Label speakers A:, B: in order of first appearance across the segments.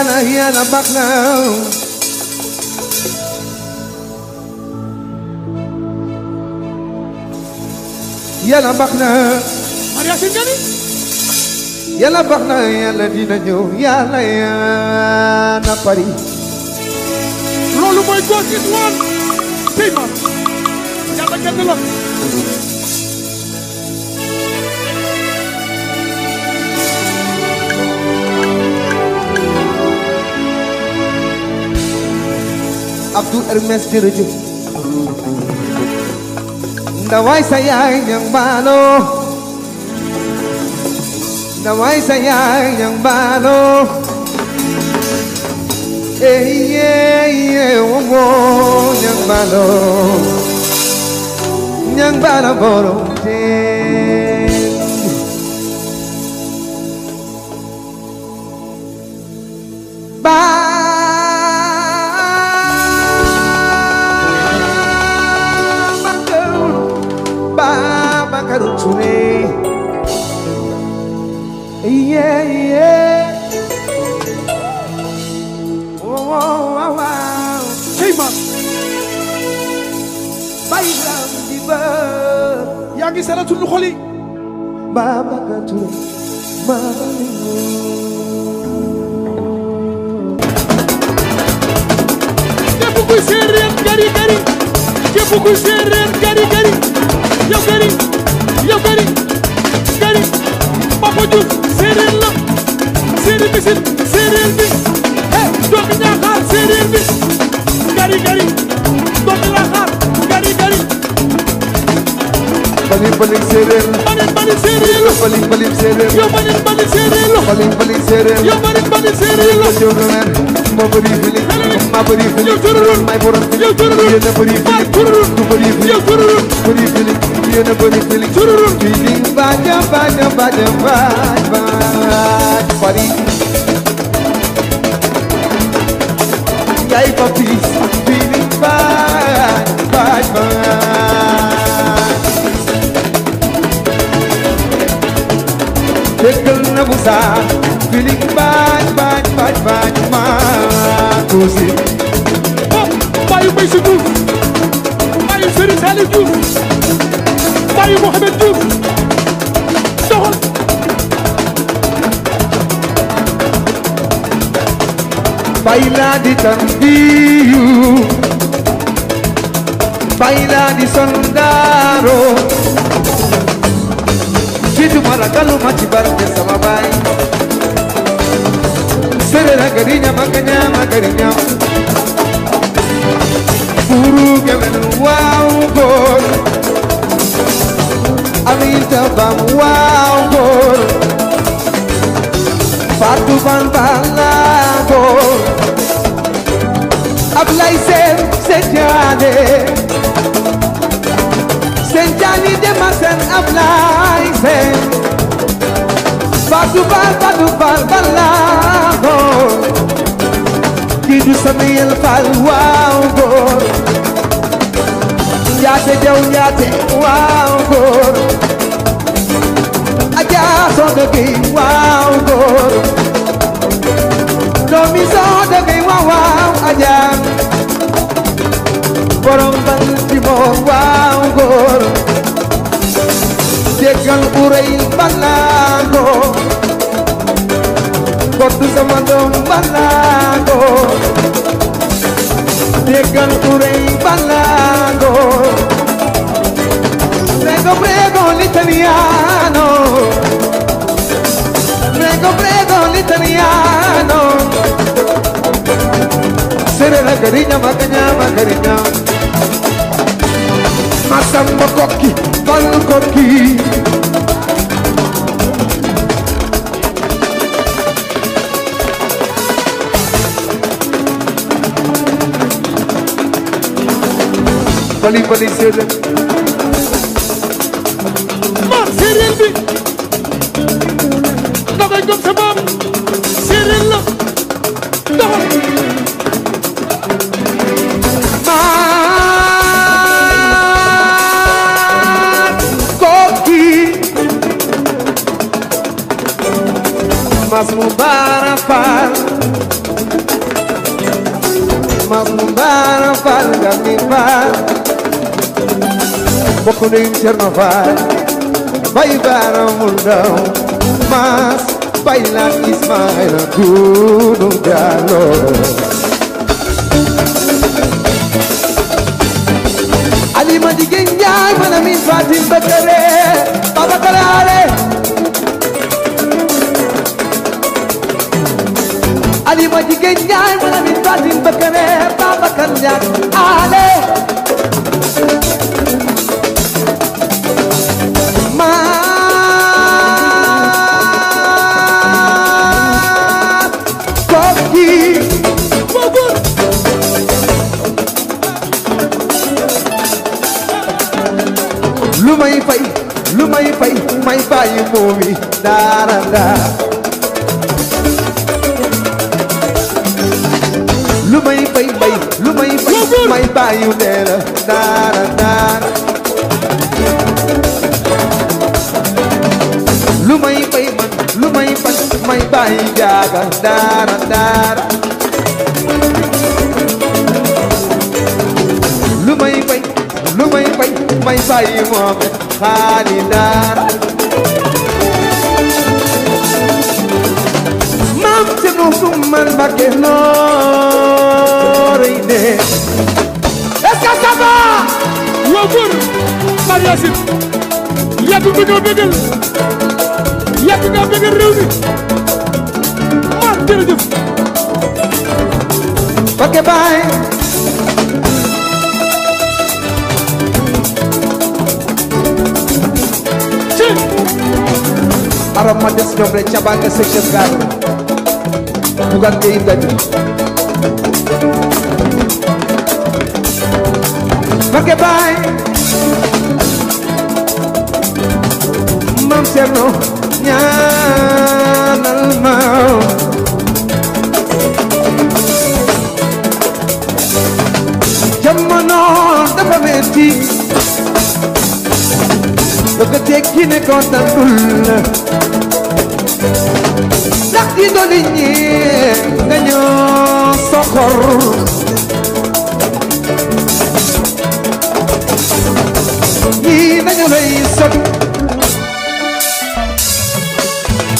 A: yàlla baax na yàlla baax na
B: Maria Singani
A: yàlla baax na yàlla dina ñëw yàlla na pari
B: loolu mooy góor gi woon tey ma yàlla kenn la
A: Abdou Hermes jërëjëf ndaway sa yaay ñang baalo ndaway sa yaay ñang baalo wo ñang baalo borom teen Babacar Touré wow
B: tey ma
A: bàyyi lam di ba
B: yaa ngi seetal lu xol yi
A: Babacar Touré
B: képp kuy séeréer gari gari képp kuy séeréer gari gari yow gari Papa Diouf séeréer la séeréer bi si séeréer bi doomi Ñaaxaar séeréer bi gari doomi Laxaar gari
A: Baling séeréer
B: bali séeréer la
A: baling séeréer
B: yow bali séeréer la
A: baling séeréer
B: yow bali séeréer la
A: ma bëri feeling ma bëri feeling
B: yow tururul
A: may borom
B: yow tururul
A: yéen a bëri feeling
B: tururul
A: ku bëri feeling
B: yow tururul
A: bëri feeling yéen a bëri feeling
B: tururul
A: feeling baja baaj pari yaay papis feeling baaj déggal na bu saa feeling baaj ma kusi
B: Baye Mbaye Diouf Baye Serigne Saliou Diouf Baye Mohamed Diouf doxal
A: baila di tambiyu baila di sondaro jitu marakalu mati barke sama bay serera garinya magarinya buru gewen wow gol aminta bam wow gol Fatou Ban Balago Ablay Senjani de Masen Ablay Sen Fatou Ban Balago Kidu Samuel Fall wow gor Yate Jaw Yate wow gor Aja Sodagi wow gor Domi Sodagi wow aja Borom Baltimore wow gor Degal Urey Balago Kotu sama dom Balago Degal Urey Balago Prego l'italiano Prego l'italiano Serena cariña magariña Masamba kokki bal kokki Bali Serena
B: séeréer bi da koy gëm sa bopp séeréer la
A: Mas Mubarak Fall Baara Faal nga mi faal bokk nañu Cerno Faal bay baara mu ndaw maas bay laat Ismaïla Duudu Jaalo Alima jigéen Njaay mana min Fatim Bakare Baba Kalaare Alima jigéen Njaay mana min Fatim Bakare Baba Kalaare lu may fay may bàyyi moomi dara dara lu may fay may bàyyi neela dara dara lu may fay may bàyyi jaaga dara dara lu may fay may bàyyi moome xaali dara maam se nu man Mbakke noorey ne est-ce que ça va
B: waa góor Maria Sid yàgg nga ñoo bégal yàgg nga bégal réew mi maa jërëjëf
A: Mbakke baay aram ma des ñoom rek cabanga section gaal bugan ngay gañ Mbakke baay Maam Cerno ñaanal ma jamono dafa metti bëgg tekki ne kontaanul ndax di doon ñi nga ñoo soxor ñii dañu lay sot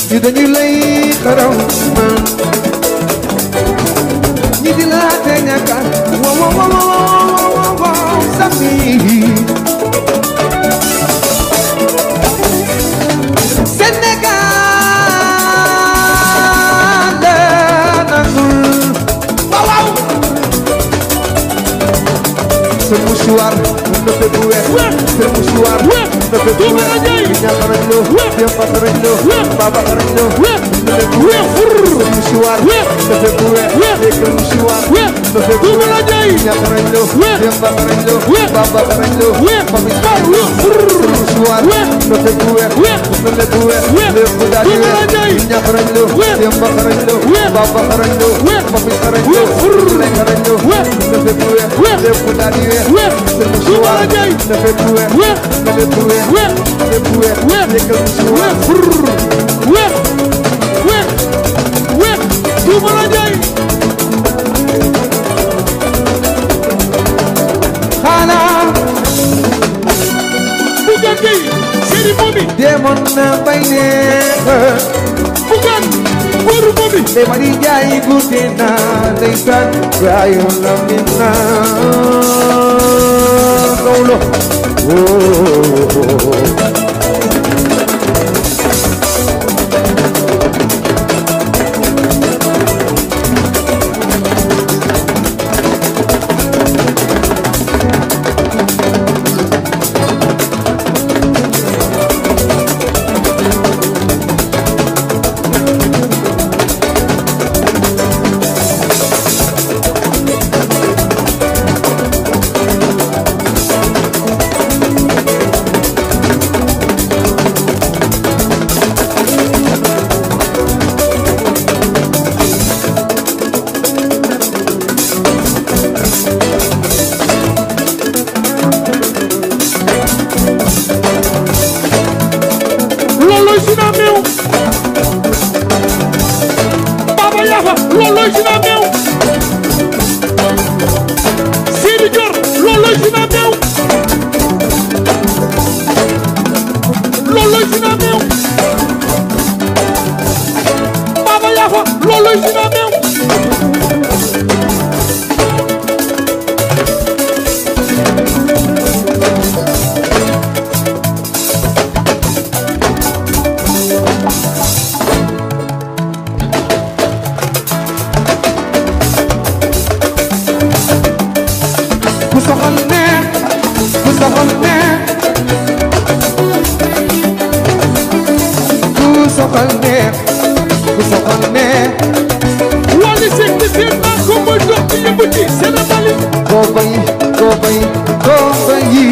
A: ñi dañu lay xaram ñi di la te ñaka wow sami Sër Mouchouar na fekk bu weex Sër Mouchouar na fekk bu weex ñaar xarañ loo dem fa xarañ loo baba xarañ loo na fekk bu weex Sër Mouchouar na fekk bu weex Sër Mouchouar na fekk bu weex ñaar xarañ loo dem fa xarañ loo baba xarañ loo papi xarañ loo Sër Mouchouar na fekk bu weex na fekk bu weex lépp daal di weex ñaar xarañ loo dem fa xarañ loo baba xarañ loo papi xarañ loo xarañ loo na fekk bu weex lépp daal di weex Sër Mouchouar na fekk bu weex na fekk bu weex lépp weex lékkal Mouchouar
B: Tuubala Njaay
A: xanaa
B: bugan gi séri momi
A: demoon na bay neex
B: bugan góoru momi
A: te ma di jaay guddi na ndeysaan yaayu la min na gawlo soxal neex ku soxal neex ku soxal neex ku soxal neex
B: Wally Seck di seen naa ko mooy dox ci yëngu ci Sénégal yi
A: koo bay koo bay koo bayi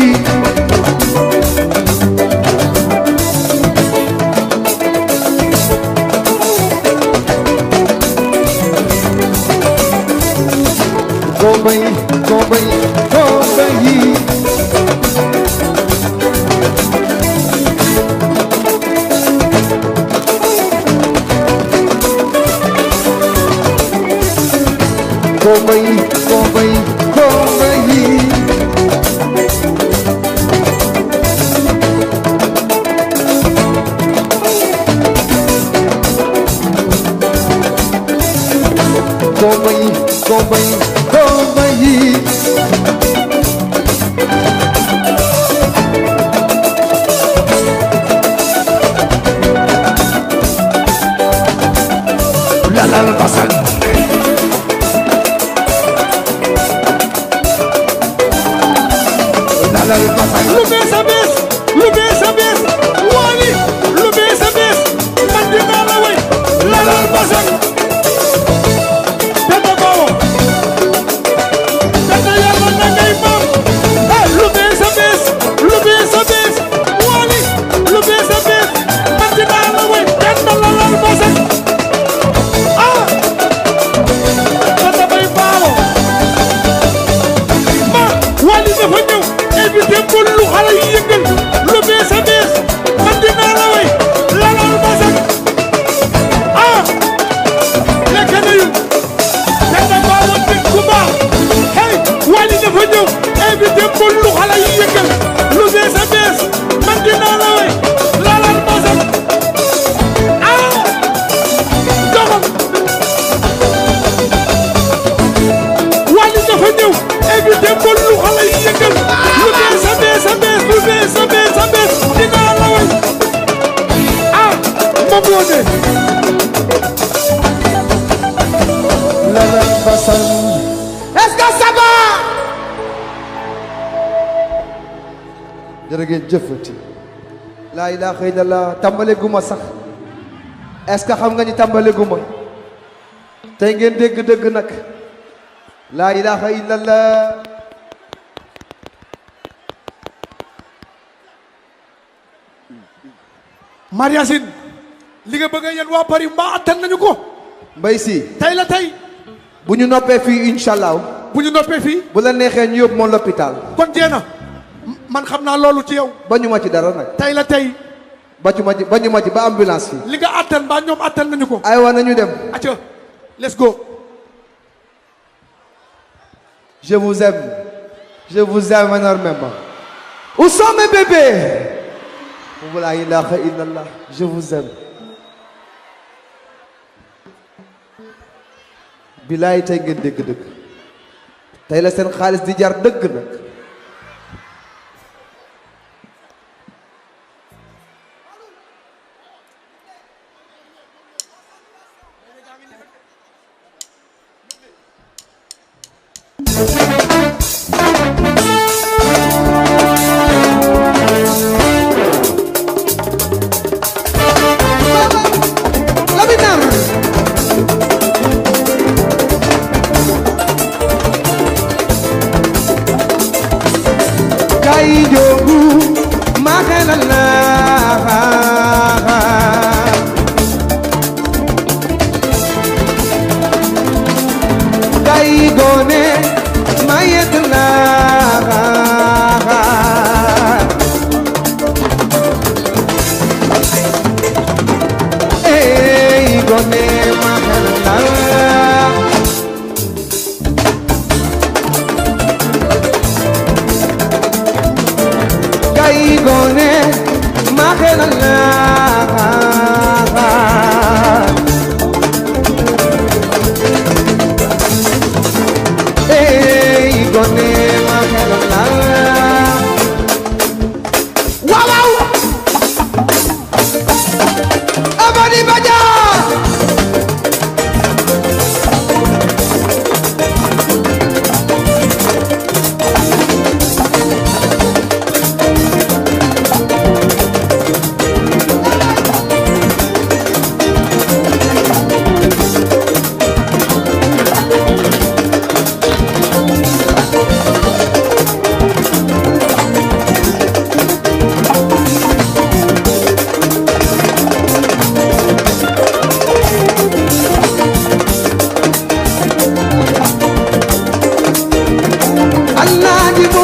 A: koo bay koo bay koo bayi koo bay koo bay koo bayi koo bay koo bay koo bayi lalal basan lalal basan
B: lu bees a bees lu bees a bees Wally lu bees a bees man dinaa la way lalal basan dana baawo dana yàlla na ngay maam lu bees a bees lu bees a bees Wally lu bees a bees man dinaa la way dana lalal basan dana bay baawo ma Wally dafa ñëw invité ko lu xale yi yëngal lu bees a bees man dinaa la way lalal basan lekk nañu dana baawo nit ku baax hey Wally dafa ñëw invité ko lu xale yi yëngal lu bees a bees man dinaa la way lalal basan doxal Wally dafa ñëw invité ko lu xale yi yëngal lu bees a bees a bees lu bees a bees a bees dinaa la way moom moo ne
A: lalal basan est-ce que ça va jërë ngeen jëfati laa ilaaha illallah tàmbale guma sax est-ce que xam nga ni tàmbale guma tey ngeen dégg dëgg nag laa ilaaha illallah
B: Mariasine li nga bëgg a yéen waa Paris mbaa attan nañu ko
A: mbay si
B: tey la tey
A: bu ñu noppee fii incha allah
B: bu ñu noppee fii
A: bu la neexee ñu yóbbu moom l'hôpital
B: kon jeena man xam naa loolu ci yow
A: ba ñu ma ci dara nag
B: tey la tey
A: ba ñu ma ci ba ambulance yi
B: li nga attan mbaa ñoom attan nañu ko
A: aywa nañu dem
B: acca let's go
A: je vous aime énormément où sont mes bébés la ilaha illallah je vous aime bilaay tey ngeen dégg dëgg tey la seen xaalis di jar dëgg nag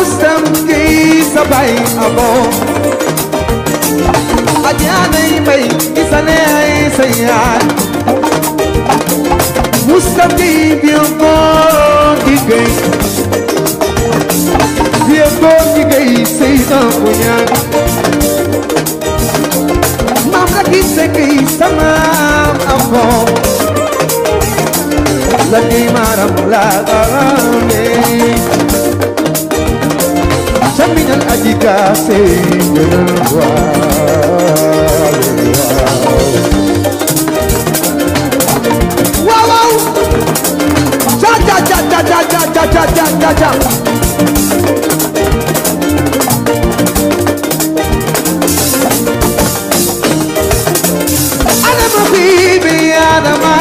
A: Mustamki sabay abo Ajanay may isane ay sayan Mustamki biyongo gigay Biyongo gigay sayang punyan Mam lagi sekay samam abo Lagi maram lagarame Saminal adika singgal wow wow ja ja ja ja ja ja ja ja ja ja ja ana ma bibi ana ma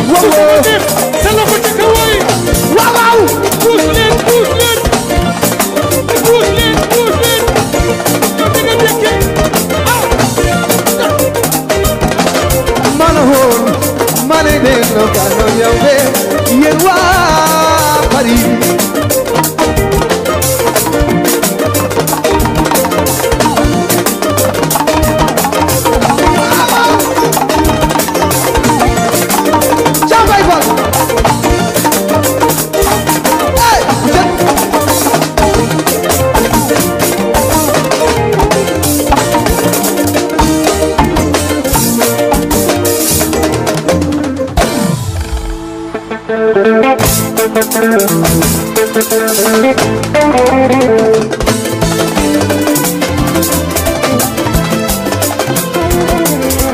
A: wow wow
B: sala ko ci kawai
A: wow wow
B: push leen
A: Mane de lo cano yawe yewa pari Chambay bol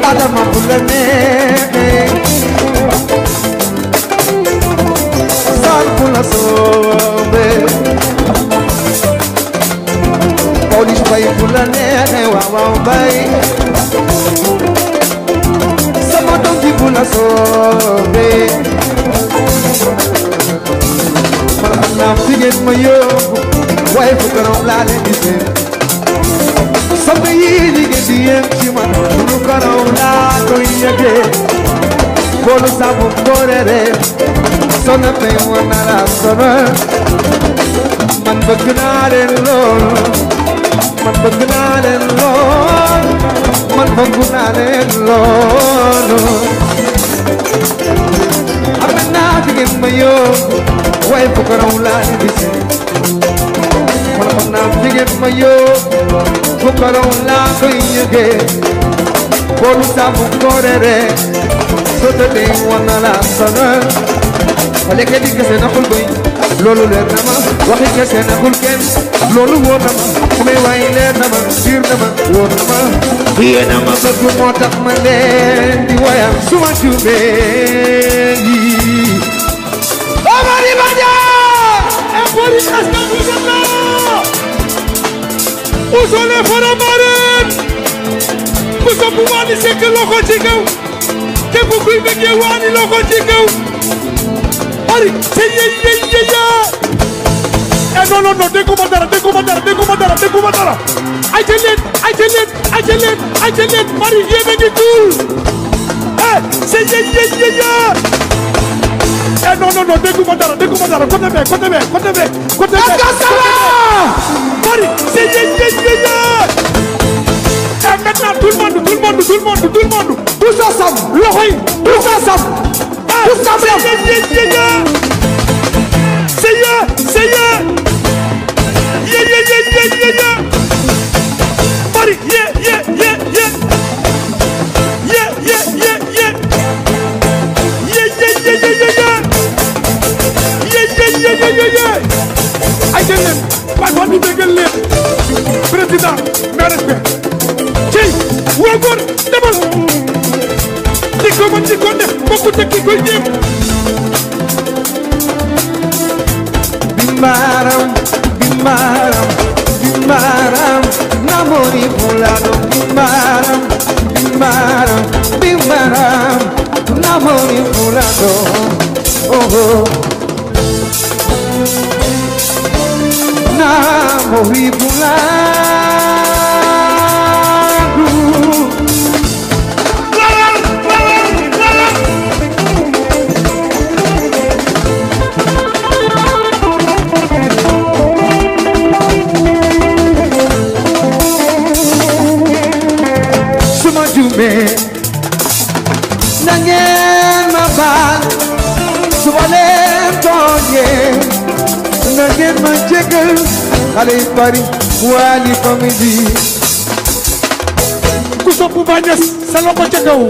A: Adama bulane Sal pula sobe Polish bay bulane wawa bay Sama dongi pula sobe Manam tiget mayo Way fukaram lale dise Sabe yini ke diem chima Fukaram la koyage Bolu sabu korere Sona pe wana la sona Man bagnare lol Man bagnare lol Man bagnare lol Amena tiget mayo Way fukaram lale dise Manam tiget mayo Fukaram la koyage Bolu sabu korere Sona pe wana la sona Wale ke di kese na khul boy Lolu leer na ma Waxi kese na khul ken Lolu wóor na ma Kumay waay leer na ma Biir na ma wóor na ma Yéena ma bëgg moo tax ma leen di wayam suma juumee yi Omari Badiane
B: Police Escadrille Usole Faramaren ku sopp Wally Seck loxo ci kaw képp kuy bëggee Wally loxo ci kaw Ari te ye non dégguma dara ay te leen Mari yéen a ngi tuul te ye non dégguma dara côté bee Mari te ye maintenant tout le monde
A: Tous ensemble
B: loxo yi
A: Tous ensemble Tous ensemble
B: Mari ay leen pas ko di bégal leen président mes respect ci waa góor demal di ko def bokku te ki koy jéem
A: Bimbaram Namori fulano Bimbaram Namori fulano Oh Namori fulano xale yu bari Wally Family
B: ku sopp Baay Ñas sa loxo ca kaw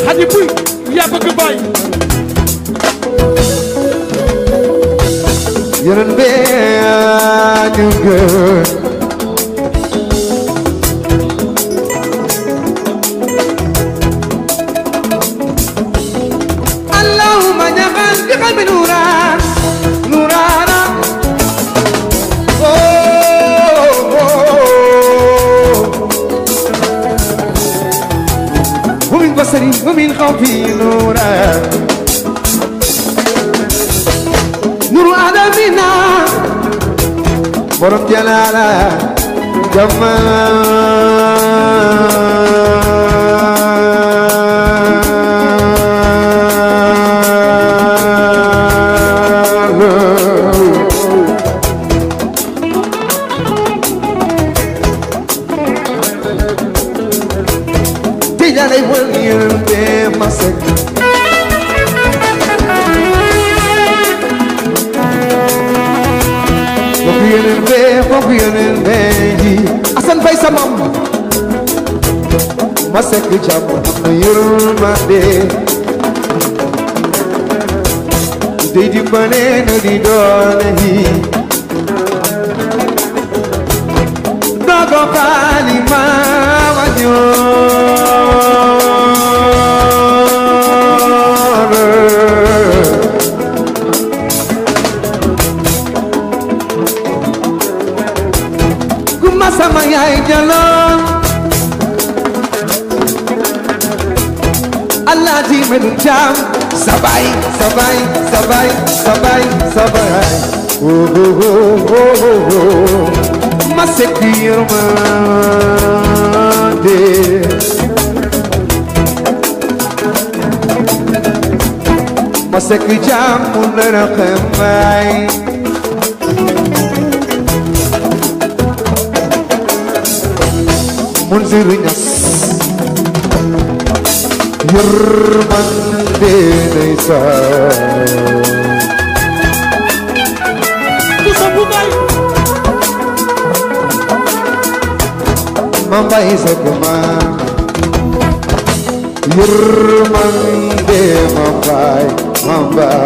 B: Xadi Puy yaa bëgg Baay
A: yeneen bee ñu gën Allahumma ñaxal bi xal bi nuuraan nuuraana ومن بصري ومن خوفي نوران نور عالمنا برم جلالا They will hear them masek. Fokuyen be, Asan Fay samam. Masek jam am yurmande. Dey di bane no di dolehi. Dogo kali ma wanyo. Sama yaay jalon Allah di melu jam sabay sabay sabay sabay sabay masekir mande masekir jam munana khamay Munzir Ñas yërmande ndeysaan
B: ku sopp Baay
A: ma mbay sekuma yërmande ma mbay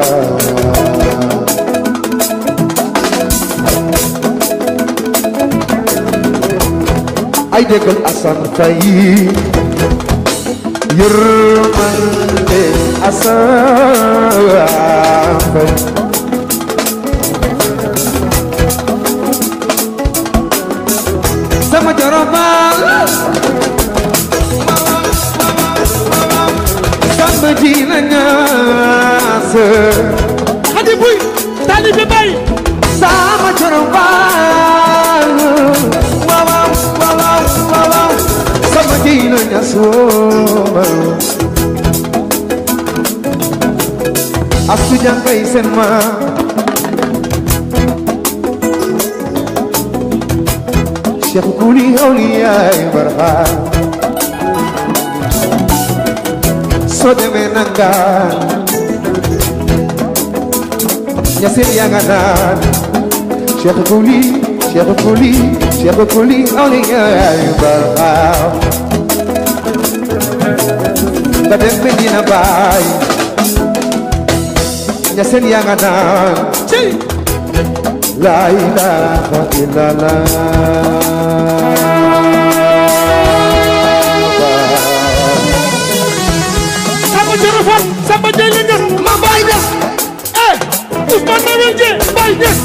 A: ay déggal Asan Fay yërmande Asan Fay sama jorobal sama jiina ñaas
B: Xadi Puy taalibe Baay
A: sama jorobal sama jiina ñaas asu jangay sen ma Cheikh Kuli awliyaay barxaan soo demee nangaan ñaseen yaa nga naan Cheikh Kuli awliyaay barxaan nga dem Medina Baay ñaseen yaa nga naan la ilaha illallah
B: sama jorofal sama jële Ñas ma Baay Ñas Ousmane Noël Dieng Baay Ñas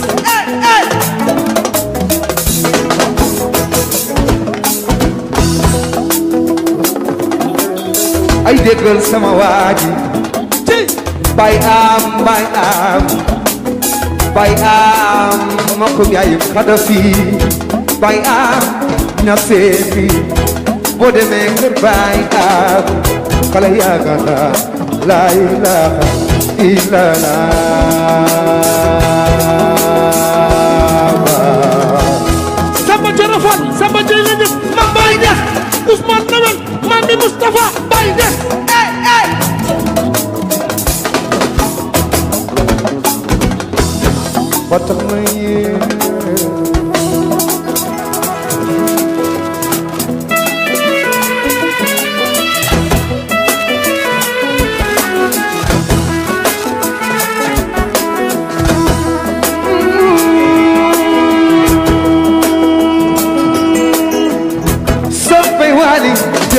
A: ay déggal sama waaji Baay am makkum yaayum Xadafi Baay am na seefi boo demee kër Baay am xale yaa nga naan la ilaha illallah
B: sama jorofal sama jële Ñas ma Baay Ñas Ousmane Noël Mami Moustapha Baay Ñas
A: ba tax na yéen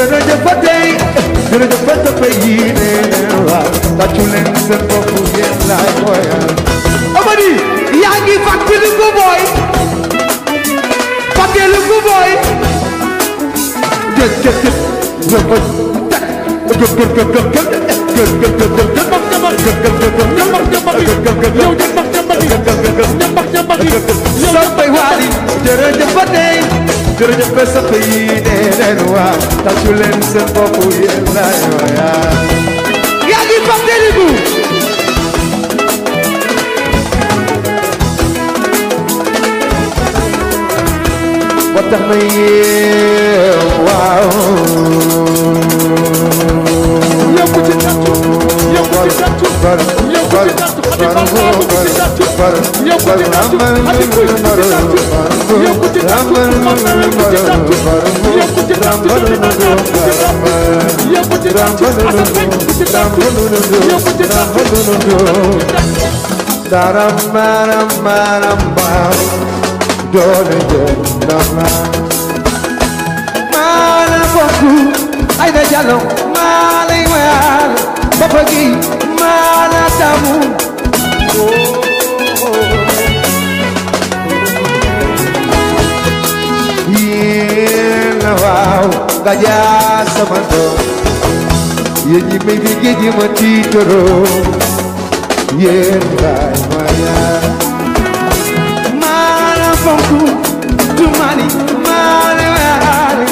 A: jërëjëf ba tey jërëjëf ba tey yi ne waaw tàccu leen seen bopp yéen laay woyal Amady yaa ngi fàttaliku booy fàttaliku booy soppay waali jërëjëf ba tey jërëjëf ba soppay yi nee leen waaw tàccu leen seen bopp yéen laay woyal yaa ngi fàttaliku ba tax na yéen waaw
B: yóbbu ci tàccu yóbbu ci tàccu yóbbu ci tàccu xadi bamba yóbbu ci tàccu yóbbu ci tàccu xadi kuy ci tàccu yóbbu ci tàccu bamba yóbbu ci tàccu yóbbu ci tàccu yóbbu ci tàccu asan fay ci tàccu yóbbu ci tàccu
A: daram maram maram bam doole jëndama maala bokku ay da jalo maala wal papa gi maala tamu yéen waaw gaja sama doom yéen ñi may fi géej ma tiitaroo yéen baay ma yaa fonku du mani male wale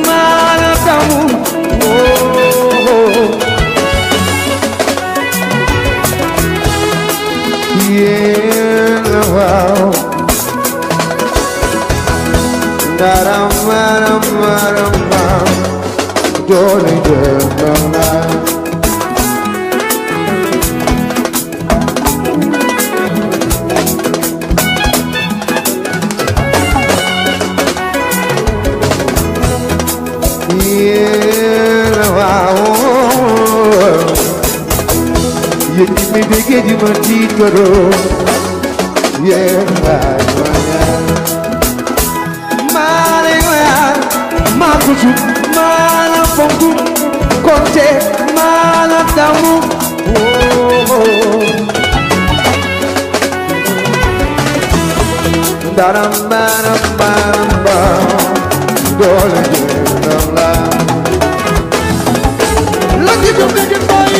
A: mala tamu yeah wow daram maram maram maram dole dole yéen ñi may déggee di ma tiitaroo yéen laay woyal maa lay woyal maa ko sut maa la fonk konte maa la damu daram baram baram baram doole jëndam la
B: Lucky Dube Degen Boy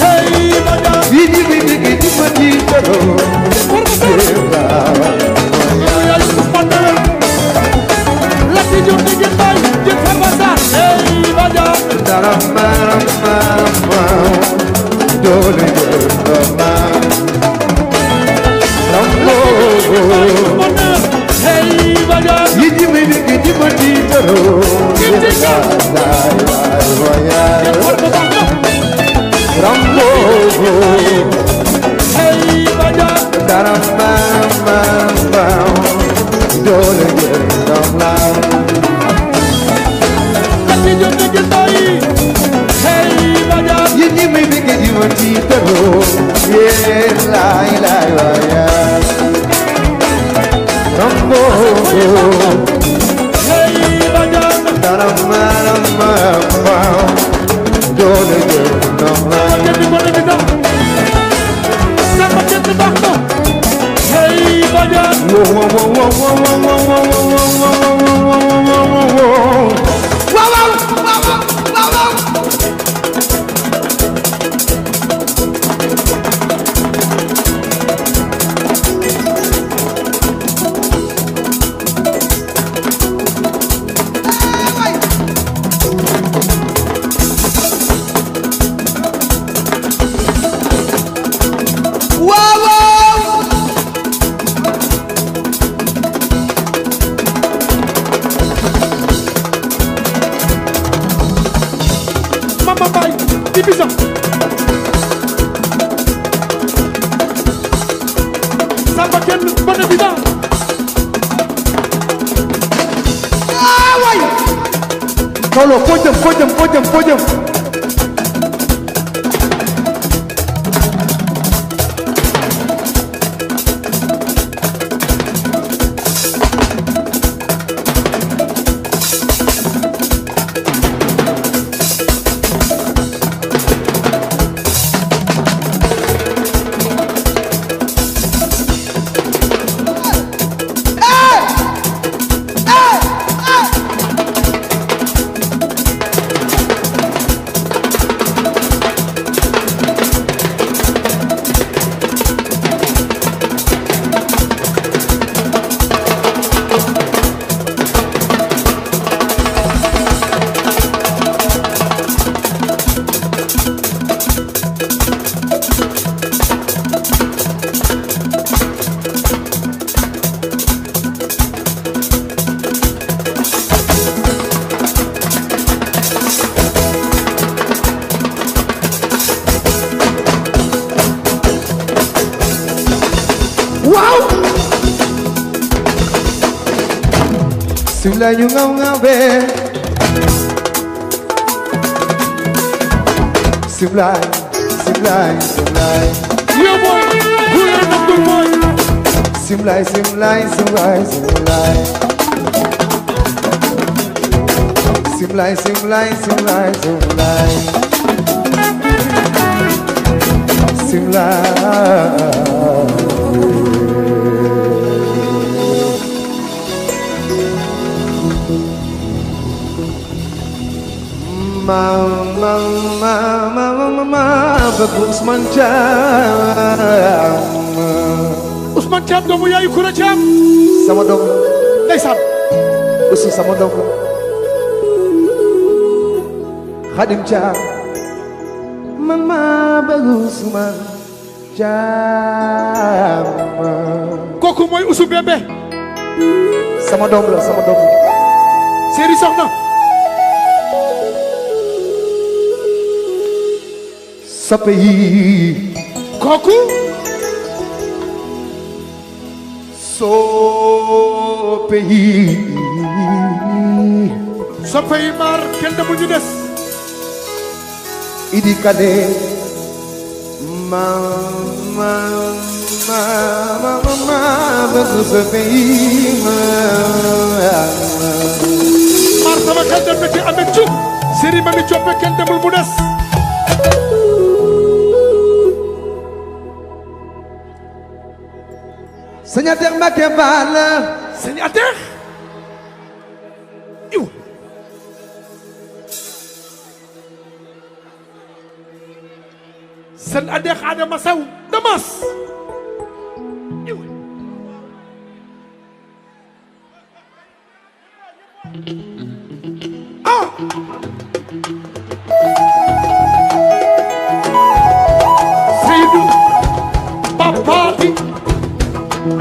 B: hey madam
A: yi ñi may déggee di ma tiitaroo yéen laay
B: yaay ko fandal Lucky Dube Degen Boy je farmasa hey madam
A: daram baram baram baram doole jëndam la
B: hey madam
A: yi ñi may déggee di ma tiitaroo yéen laay woyal Rambo
B: hey madam
A: daram baram baram baram doole jëndam la
B: Lucky Dube Degen Boy hey madam
A: yi ñi may déggee di ma tiitaroo yéen laay woyal Rambo
B: hey madam
A: daram baram baram baram doole jëndam la
B: Lucky Dube Degen Boy sama kett baax na hey madam Mama Bay Ibiza Samba kenn bon évident
A: waay Solo foo jëm Simlay ñu ngaw be Simlay
B: Yo boy who are the good boy
A: Simlay Simlay Mama bëgg Ousmane
B: Thiam doomu yaayu Koura Thiam
A: sama doom
B: ndeysaan
A: aussi sama doom Khadim Thiam mama bëgg Ousmane Thiam
B: kooku mooy Ousou Bébé
A: sama doom la
B: Séri Soxna
A: soppe yi
B: kooku
A: soppe yi
B: maar kenn demul ñu des
A: Idi Kane mama bëgg soppe yi
B: maar sama xel dem na ci Ameth Diouf Séri Mami Coppe kenn demul mu des
A: Sëñ Atex Mbacke Baal
B: Sëñ Atex iw Sëñ Atex Adama Sow Damas iw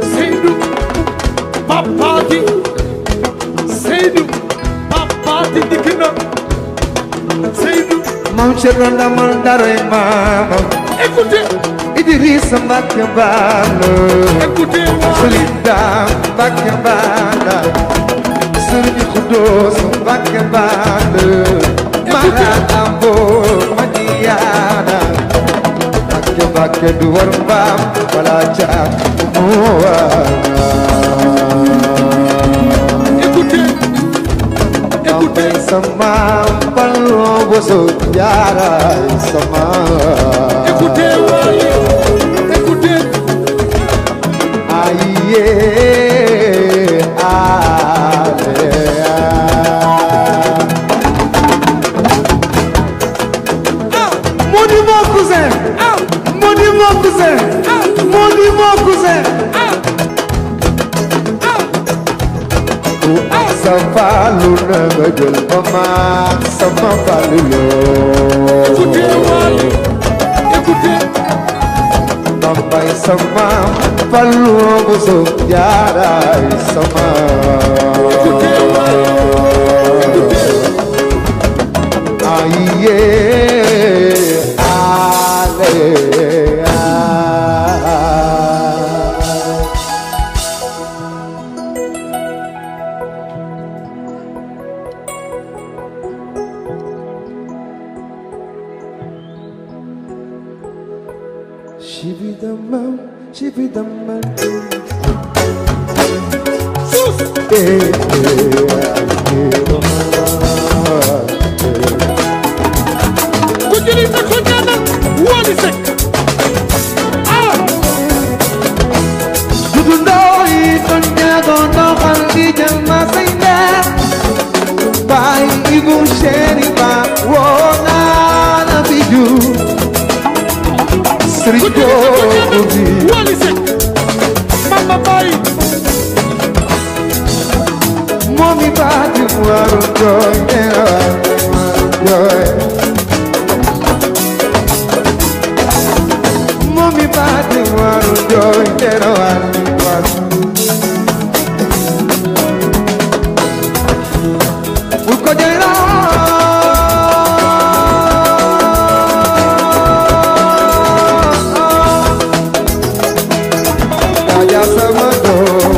B: Seydou Papati Seydou Papati dikk na Seydou
A: Mam Cerno Ndamal Daroy Maam
B: écoutez
A: Idrissa Mbacke Baal
B: écoutez
A: Sëriñ Daam Mbacke Baal Sëriñ Xudoos Mbacke Baal Mara Ambo Madiana Mbacke du war mbaam wala caam mu
B: écoutez
A: sama Fallu Boso Jaara sama
B: écoutez waay écoutez
A: aye Modi mon cousin sama Fallu na nga jël mama sama Fallu
B: écoutez waay écoutez
A: Mambay sama Fallu Boso Jaara sama
B: écoutez waay écoutez
A: aye Shibidamman
B: sus ku jëli sa ko ñaanal Wally Seck
A: Dudu Ndoy kon ñaago ndoxal di jël ma say ndeer Baay Ibu Chéri Ba woo naa la fi ju Sëriñ
B: ku jëli sa ko ñaanal
A: Boobu bi
B: Wally Seck Mama Baye
A: Momi baati mu waru jooy nera jooy Momi baati mu waru jooy nera bul ko jooy sama doom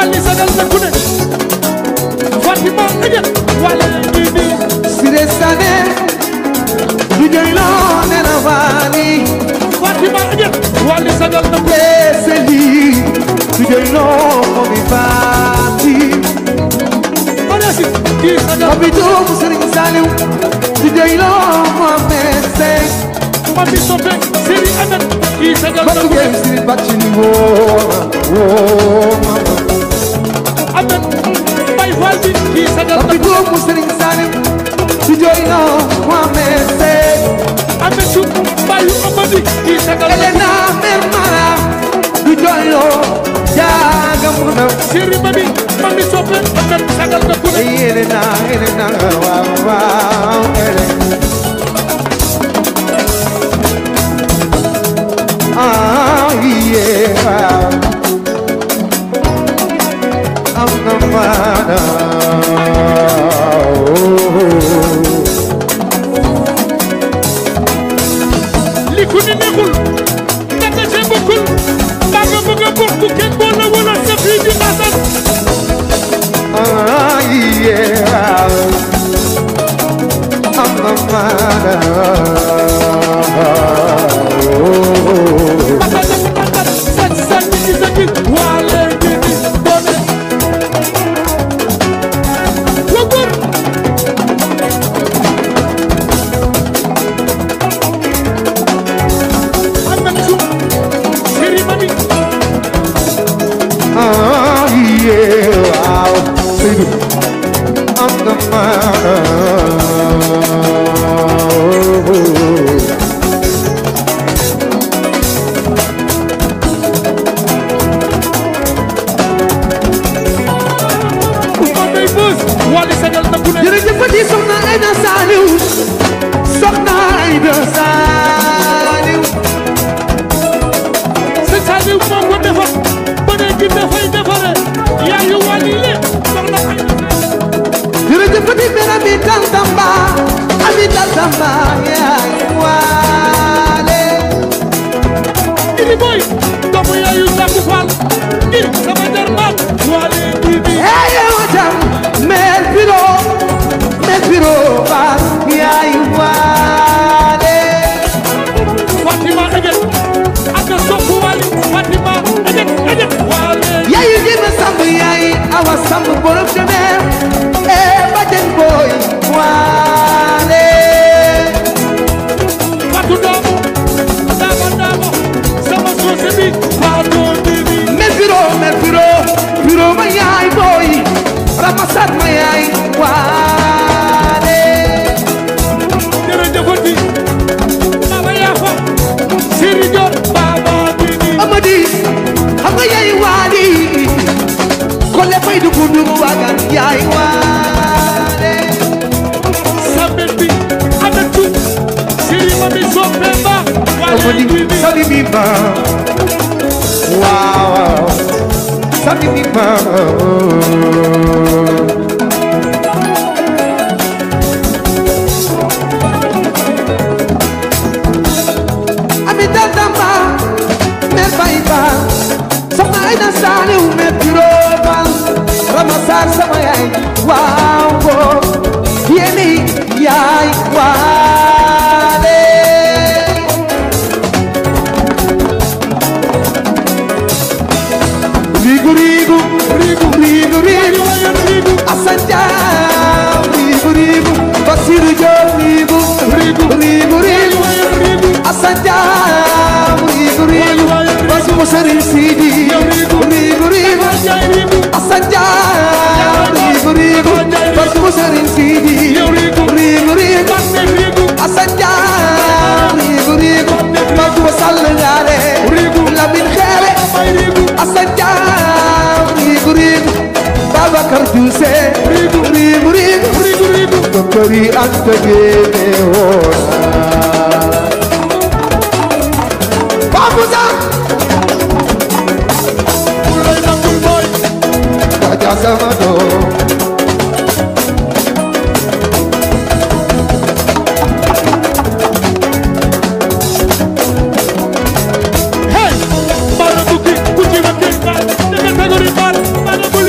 B: Wally sagal na ku ne Fatima Ajet Wally Didi
A: Siré Sané du joyloo ne na Wally
B: Fatima Ajet Wally sagal na ku ne
A: Seli du joyloo Momi Fati
B: Manasi kii sagal
A: Papito mu Serigne Saliou du joyloo Mohamed Seck
B: Papi Sope Serigne Amet kii sagal na ku ne
A: Serigne Bachini mama
B: Amet Baye Fall bi kii sagal na ku ne
A: Papito mu Serigne Saliou du joyloo Mohamed Seck
B: Ametu Baye Amadi kii sagal na ku ne
A: Elena Mermara du joyloo Jaaga Muna
B: Serigne Mami Sope Amet sagal na ku ne
A: Elena waaw Elena yeah I'm the man
B: li ku ni nekkul naka see bokkul mbaa nga bëgg a bokk kenn boo la wala sa fii di masal
A: yeah I'm the man Wow, sabi mi ma Ami dadamba me baiba Sama ina sani ume piroba Ramasar sama yai wow Yeni yai wale Rigu rigu rigu rigu rigu Asanja rigu rigu Basiru jo rigu rigu rigu rigu Asanja rigu rigu Basiru seri sidi rigu rigu rigu Asanja rigu rigu Basiru seri sidi rigu rigu rigu Asanja rigu rigu Basiru salengale rigu labin khere Asanja rigu rigu Babakar Juse rigu rigu rigu Doktori anta gene hona Babuza Ulay nakul boy Kaja samado Hey Mara buki kuchi wake Nega tagori bar Mara buki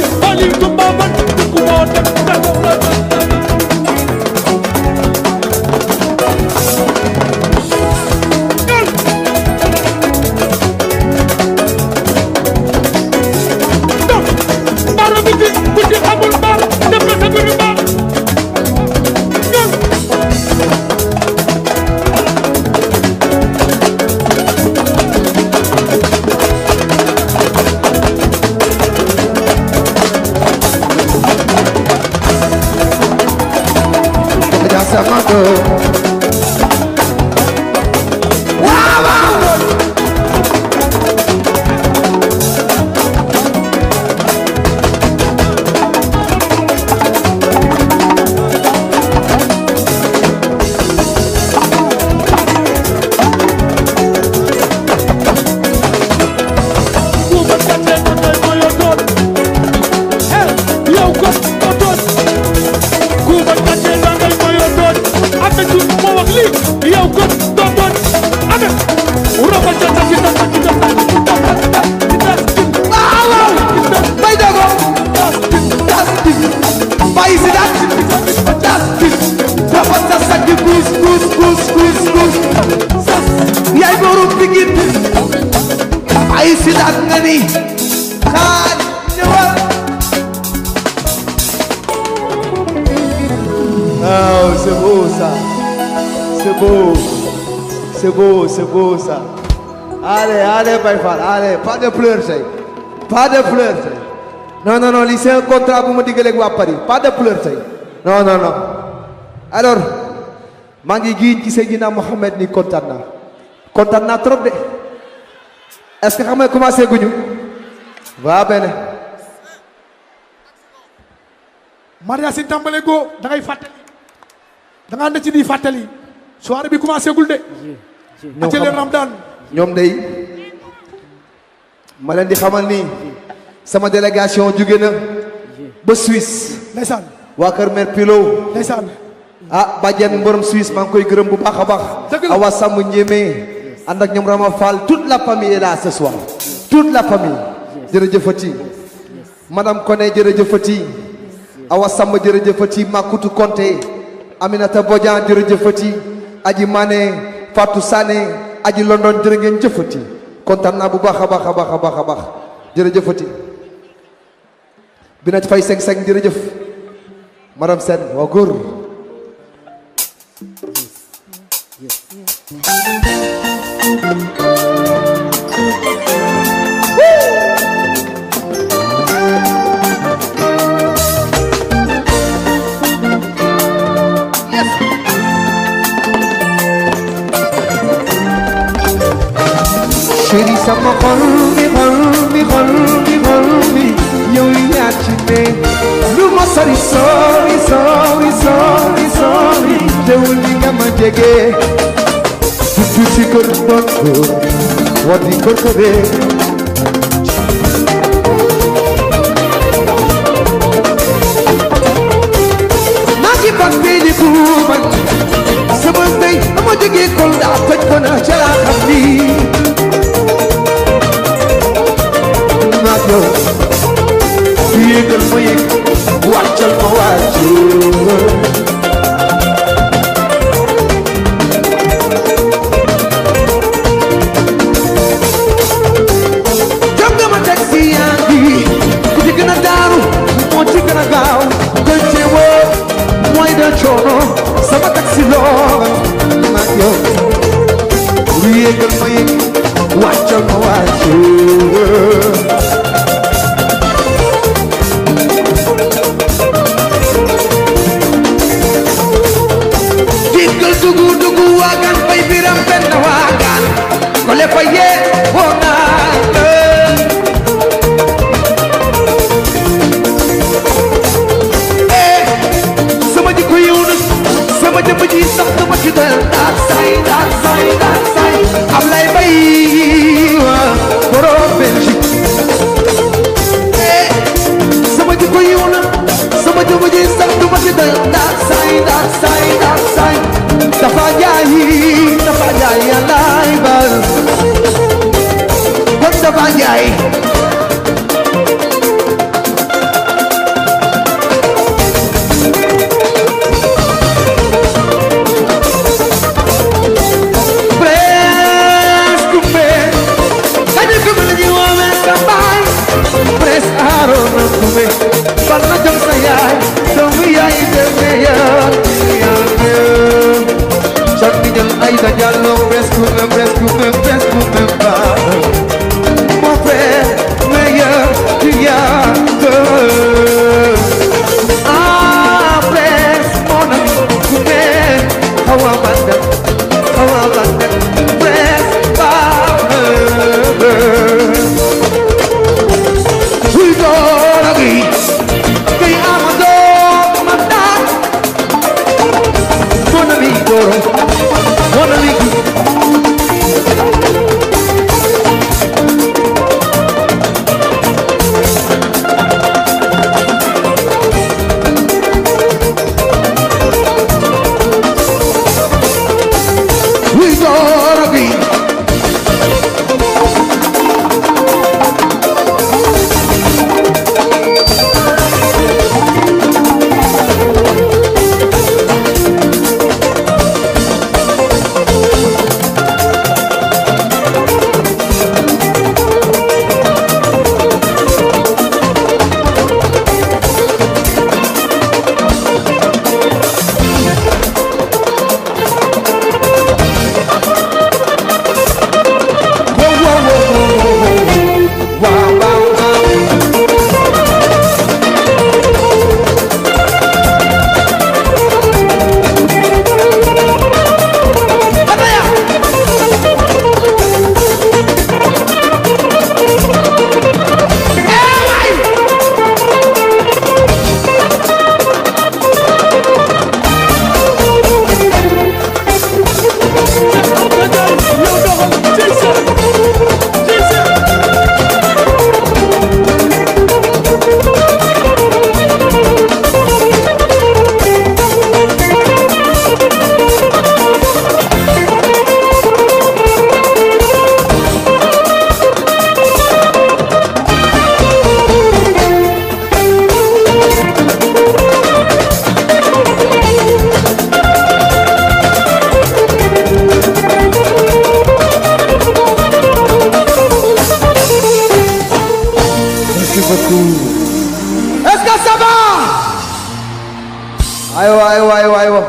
A: sidaat nga ni xaar ñëwal oh c'est beau ça c'est beau c'est beau c'est beau ça allez allez Baye Fall allez pas de pleurs tey pas de pleurs tey non non non lii c'est un contrat bu ma digaleeg waa Paris pas de pleurs tey non non non alors maa ngi giiñ ci Seydina Mohamed ni kontaan naa trop de est-ce que xam nga commencé guñu waa benn
B: Maria Sine tàmbale go da ngay fàttali da nga ànd ci di fàttali soirée bi commencé gul de atelier Ramadan
A: ñoom day ma leen di xamal ni sama délégation jóge na ba Suisse
B: ndeysaan
A: waa kër mère Pilo
B: ndeysaan
A: ah bàjjen borom Suisse maa ngi koy gërëm bu baax a baax awa Samb Ndiémé ànd ak ñoom Rama Fall toute la famille est là ce soir toute la famille jërëjëfati madame Koné jërëjëfati awa Samb jërëjëfati Makutu Konté Aminata Bodian jërëjëfati aji Mané Fatou Sané aji London jërë ngeen jëfati kontaan naa bu baax a baax a baax a baax a baax jërëjëfati Binaj Fay seng jërëjëf madame Sène waa góor chéri sama xol bi yow yaa ci ne lu ma sori teewul ni nga ma jege tuuti kër doon ko wadi kër ko de maa ngi bak bi di ku man sama ndey ama jege kol daa toj ko na ca laa xam ni yo yéegal ma yéeg wàccal ma wàcc jam nga ma taxi yaa ngi ku ci gën a daaru moo ci gën a gaaw gën ci woo mooy da coono sama taxi loo mag yo yéegal ma yéeg wàccal ma wàcc dugu waagan bay biram benn waagan ko le fa yee woo naa sama jikko yiw na sama jëmm ji sax dama ci doyal daal say am lay bay borom Belgique sama jikko yiw na sama jëmm ji sax dama ci doyal daal say dafa jaay yàllaay bal kon dafa jaay presque kumbe kañu kumbe la ñuy woowee sa baay presque aaroon kumbe bal na jom sa yaay doomu yaay deme yaa Aïda Diallo presque pas mon frère meilleur tu y as ah presque mon ami Koumé Hawa Banda presque pas oui dora gi kay amado mata mon ami Doro Est-ce que ça va? Aywa aywa aywa aywa